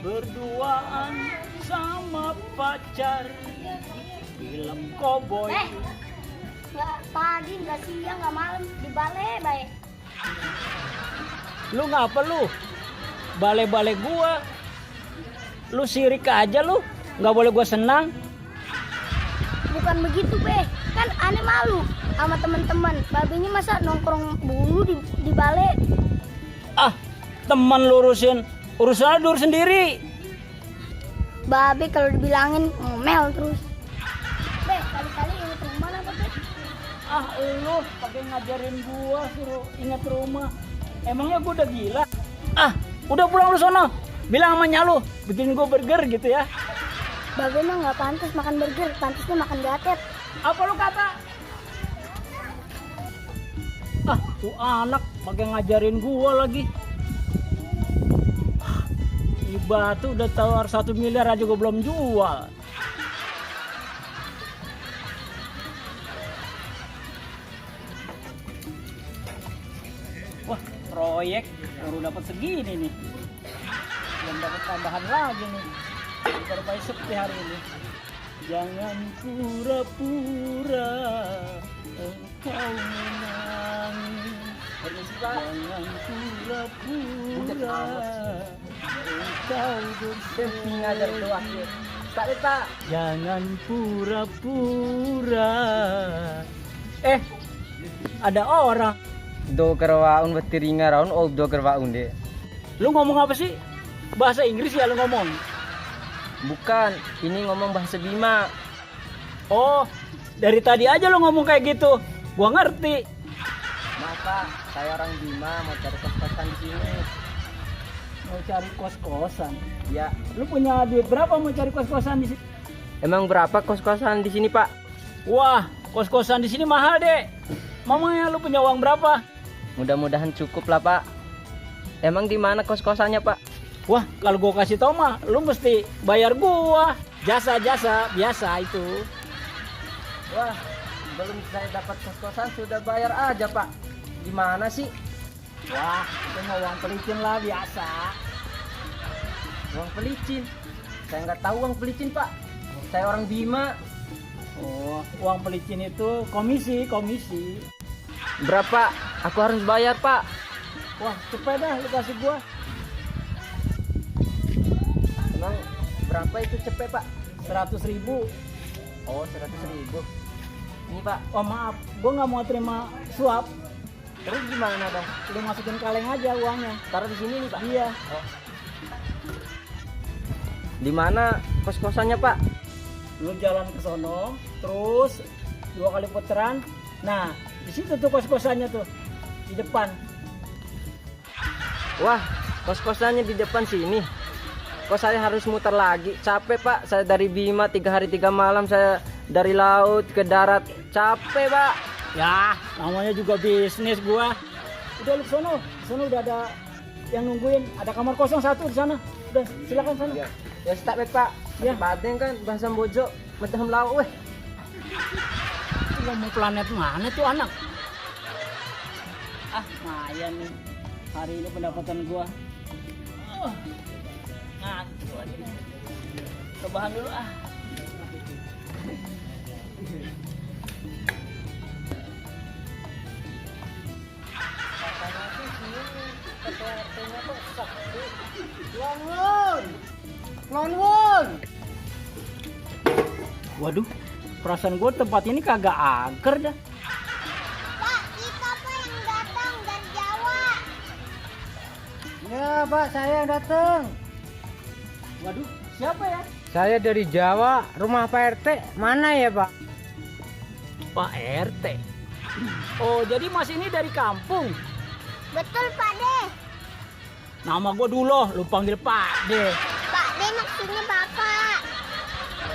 berduaan sama pacar film koboi. Nggak pagi, nggak siang, nggak malam, di balai baik. Lu ngapa lu? Bale-bale gua. Lu sirik aja lu. Nggak boleh gua senang. Bukan begitu be, kan aneh malu sama teman-teman. Babenya masa nongkrong dulu di balai. Ah, teman lu urusin. Urusannya dur sendiri. Babe kalau dibilangin ngomel terus. Be, kali-kali inget rumah lah be. Ah, lu pakai ngajarin gua suruh ingat rumah. Emangnya gua udah gila? Ah, udah pulang lu sono. Bilang sama nyalu, bikin gua burger gitu ya. Babe mah nggak pantas makan burger, pantasnya makan gatet. Apa lu kata? Ah, tuh anak pakai ngajarin gua lagi. Ini batu udah tawar 1 miliar aja gua belum jual. Wah, proyek baru dapat segini nih. Belum dapat tambahan lagi nih. Baru pakai sepi hari ini. Jangan pura-pura engkau menangis. Jangan pura-pura engkau bersedih. Jangan pura-pura. Ada orang. Do kerwaun betiringa raun do kerwaun deh. Lu ngomong apa sih? Bahasa Inggris ya lu ngomong? Bukan, ini ngomong bahasa Bima. Oh, dari tadi aja lu ngomong kayak gitu. Gua ngerti. Maaf Pak, saya orang Bima mau cari kos-kosan di sini. Mau cari kos-kosan. Ya, Lu punya duit berapa mau cari kos-kosan di sini? emang berapa kos-kosan di sini Pak? Wah, kos-kosan di sini mahal, Dek. Mamanya lu punya uang berapa? Mudah-mudahan cukup lah Pak. Emang di mana kos-kosannya Pak? Wah, kalau gua kasih tau mah, lu mesti bayar gua. Jasa-jasa biasa itu. Wah, belum saya dapat kos-kosan sudah bayar aja Pak. Gimana sih? Wah, itu mah uang pelicin lah biasa. Uang pelicin? Saya nggak tahu uang pelicin Pak. Saya orang Bima. Oh, uang pelicin itu komisi. Berapa? Aku harus bayar Pak. Wah, cepet dah lu kasih gua. Emang berapa itu cepet Pak? 100.000. Oh 100.000. Ini Pak. Oh maaf, gua nggak mau terima suap. Terus gimana dong? Lu masukin kaleng aja uangnya. Taruh di sini nih Pak. Iya. Oh. Di mana kos-kosannya Pak? Lu jalan ke sono, terus 2 kali putaran. Nah, di situ tuh kos-kosannya tuh di depan. Wah, kos-kosannya di depan sini. Kok saya harus muter lagi? Capek Pak. Saya dari Bima 3 hari 3 malam. Saya dari laut ke darat. Capek Pak. Ya, namanya juga bisnis gua. Udah lu ke sono. Di sono udah ada yang nungguin. Ada kamar kosong 1 di sana. Udah, silakan sana. Ya start Pak. Ya. Padeng kan bahasa Bojo. Medam laut weh. Lu mau planet mana tuh anak? Ah, lumayan nih. Hari ini pendapatan gua. Ngantuk lagi. Rebahan dulu ah. Lonwon. Waduh, perasaan gue tempat ini kagak angker dah. Pak, kita Pak yang datang dari Jawa. Ya Pak, saya yang datang. Waduh, siapa ya? Saya dari Jawa, rumah Pak RT mana ya Pak? Pak RT. Oh, jadi Mas ini dari kampung. Betul Pak De. Nama gue dulu, lu panggil Pak De. Pak De maksudnya Bapak.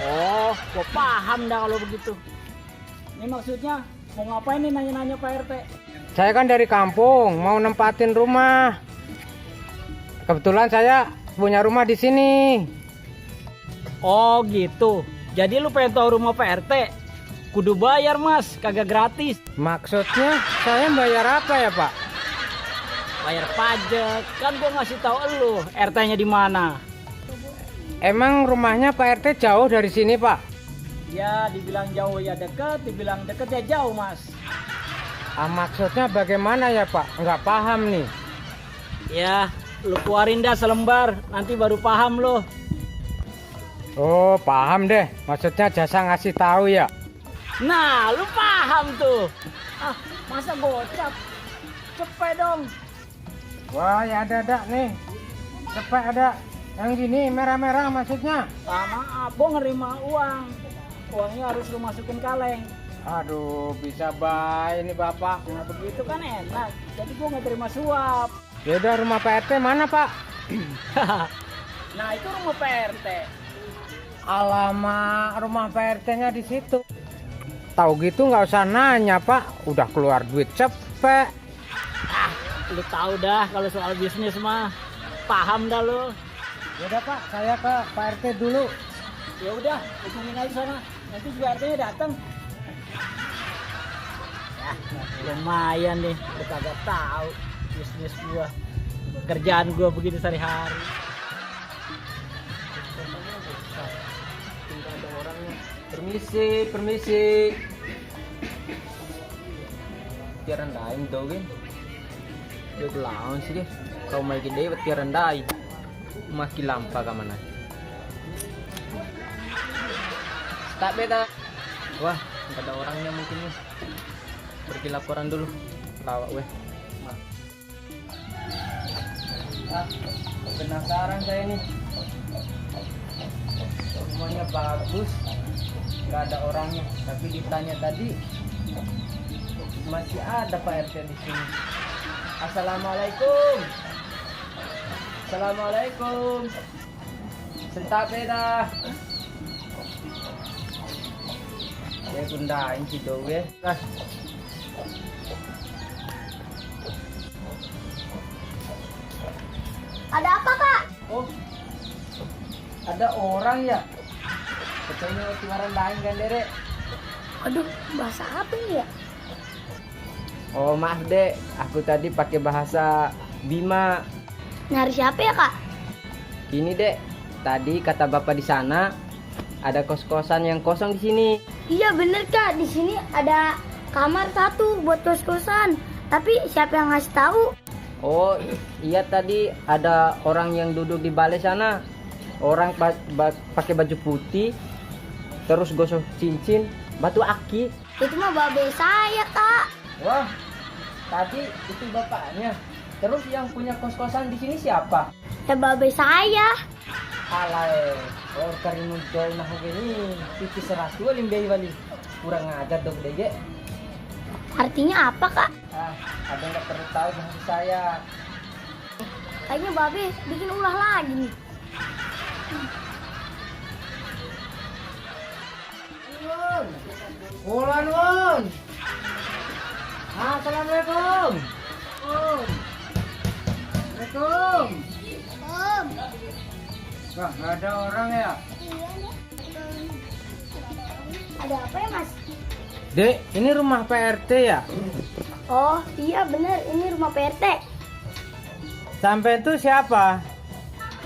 Oh, gue paham dah kalau begitu. Ini maksudnya mau ngapain nih nanya-nanya Pak RT? Saya kan dari kampung, mau nempatin rumah. Kebetulan saya punya rumah di sini. Oh gitu. Jadi lu pengen tahu rumah Pak RT? Kudu bayar Mas, kagak gratis. Maksudnya saya bayar apa ya Pak? Bayar pajak. Kan gua ngasih tahu elu RT-nya di mana. emang rumahnya Pak RT jauh dari sini, Pak? Ya dibilang jauh ya dekat, dibilang dekat ya jauh mas. Maksudnya bagaimana ya, Pak? Nggak paham nih. Ya lu keluarin dah selembar, nanti baru paham lo. Oh, paham deh. Maksudnya jasa ngasih tahu ya. Nah lu paham tuh. Masa gocap? Cepet dong. Wah, ya ada nih. Cepet ada. Yang gini merah-merah maksudnya. Maaf, gue nerima uang. Uangnya harus lu masukin kaleng. Aduh, bisa baik ini Bapak. Nah begitu kan enak. Jadi gue nggak terima suap. Ya udah, rumah Pak RT mana, Pak? Nah itu rumah PRT. Alamak, rumah Pak RT-nya di situ. Tahu gitu nggak usah nanya, Pak. Udah keluar duit cepet. Lu tahu dah kalau soal bisnis mah. Paham dah lu. Ya udah, Pak, saya ke Pak RT dulu. Ya udah, hubungin aja sana. Nanti juga RT-nya datang. Ya, lumayan nih, lu kagak tahu bisnis gua. Kerjaan gua begitu sehari-hari. Ada orangnya. Permisi. Tiar rendahin dong, dia kelawan sih guys. Kau mau gede, tiar rendahin. Maki lampa ke mana? Tak beda. Wah, nggak ada orangnya mungkin nih. Pergi laporan dulu. Lawak weh. Penasaran saya nih. Semuanya bagus, nggak ada orangnya. Tapi ditanya tadi masih ada Pak RT di sini. Assalamualaikum. Assalamualaikum. Sentak beda. Saya gundain si Dowe. Ada apa, Kak? Oh, ada orang ya? Kecilnya tiwaran lain kan, Dek? Aduh, bahasa apa ini ya? Oh, maaf, Dek. Aku tadi pakai bahasa Bima. Nyari siapa ya, Kak? Ini, Dek. Tadi kata Bapak di sana ada kos-kosan yang kosong di sini. Iya bener, Kak. Di sini ada kamar satu buat kos-kosan. Tapi siapa yang ngasih tahu? Oh, iya tadi ada orang yang duduk di balai sana. Orang pakai baju putih, terus gosok cincin, batu aki. Itu mah babe saya, Kak. Wah, tadi itu bapaknya. Terus yang punya kos-kosan di sini siapa? Ya babe saya. Alay, or karimun jauh nah gini, titi seratu limbei wali. Kurang ajar dong deh. Artinya apa, Kak? Ada nggak perlu tahu bahasa saya. Kayaknya babe bikin ulah lagi nih. Ulan, Won. Assalamualaikum. Assalamualaikum. Om. Wah, nggak ada orang ya? Ada apa ya, Mas? Dek, ini rumah Pak RT ya? Oh, iya bener. Ini rumah PRT. Sampai itu siapa?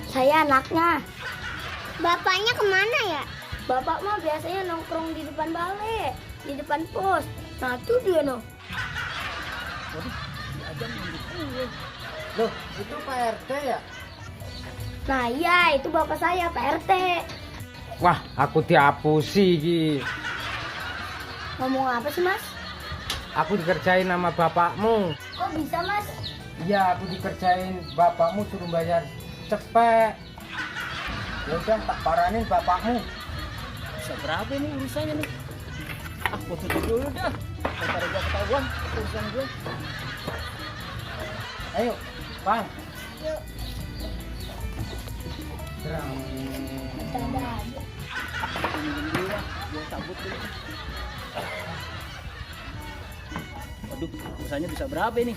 Saya anaknya. Bapaknya kemana ya? Bapak mah biasanya nongkrong di depan balai, di depan pos. Nah, itu dia noh. Loh, itu Pak RT ya? Nah iya, itu bapak saya, Pak RT. Wah, aku diapusi Ki. Ngomong apa sih, Mas? Aku dikerjain sama bapakmu. Kok bisa, Mas? Iya, aku dikerjain bapakmu suruh bayar cepet. Ya udah, tak paranin bapakmu. Bisa berapa nih urusannya nih? Gua tutup dulu dah. Daripada gua ketahuan urusan gua. Ayo, Bang. Yuk. Gerang. Bercanda aja. Ini dulu ya, gua cabut dulu. Waduh, urusannya bisa berapa ini?